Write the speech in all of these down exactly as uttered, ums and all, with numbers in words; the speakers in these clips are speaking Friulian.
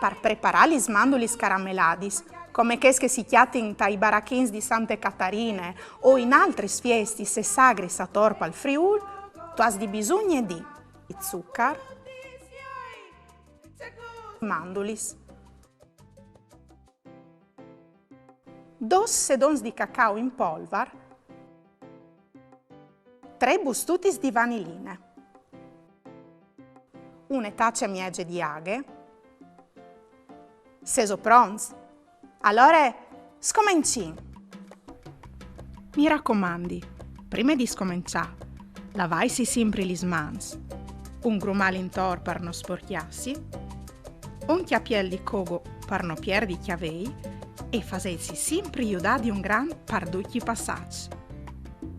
Par preparâ lis mandulis carameladis, come chês che si cjatin tai barachins di Sante Catarine o in altris fiestis e sagris ator pal Friûl, tu âs di bisugne di zucar, mandulis, dôs sedons di cacau in polvar, trê bustutis di vaniline, une tace e mieze di aghe. Sêso pronts? Alore, scomencìn! Mi racomandi, prime di scomençâ, lavaitsi simpri lis mans, un grumâl intor par no sporcjâsi, un cjapiel di cogo par no pierdi cjavei e fasêtsi simpri judâ di un grant par ducj i passaçs.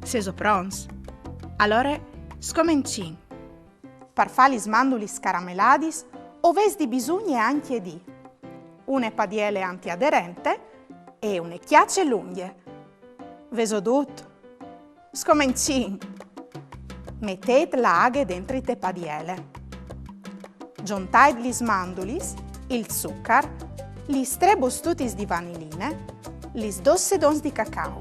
Sêso pronts? Alore, scomencìn! Par fâ lis mandulis carameladis o vês di bisugne ancje di une padiele antiaderente e une cjace lungje. Vêso dut? Scomencìn! Metêt la aghe dentri te padiele. Zontait lis mandulis, il zucar, lis trê bustutis di vaniline, lis dôs sedons di cacau.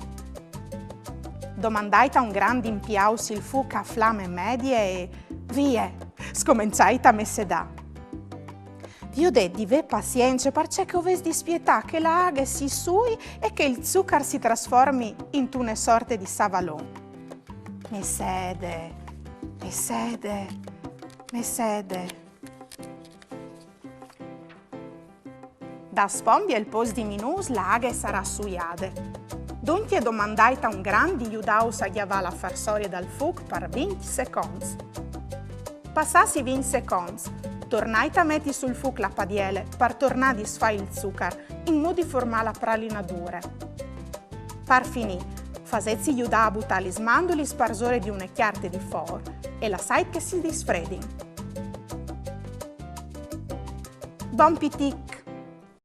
Domandait a un grant di impiâus il fûc a flame medie e vie, scomençait a messedâ. Viodêt di vê pazience, parcè che o vês di spietâ che la aghe si sui e che il zucar si trasformi intune sorte di savalon. Messede, messede, messede. Daspò un biel pôcs di minûts la aghe e sarà suiade. Duncje domandait a un grant di judâus a gjavâ la farsorie dal fûc par vincj seconts. Passâts i vincj seconts, tornait a meti sul fûc la padiele par tornâ a disfâ il zucar, in mût di formâ la pralinadure. Par finî, fasêtsi judâ a butâ lis mandulis parsore di une cjarte di for e lassait che si disfredin. Bon pitî,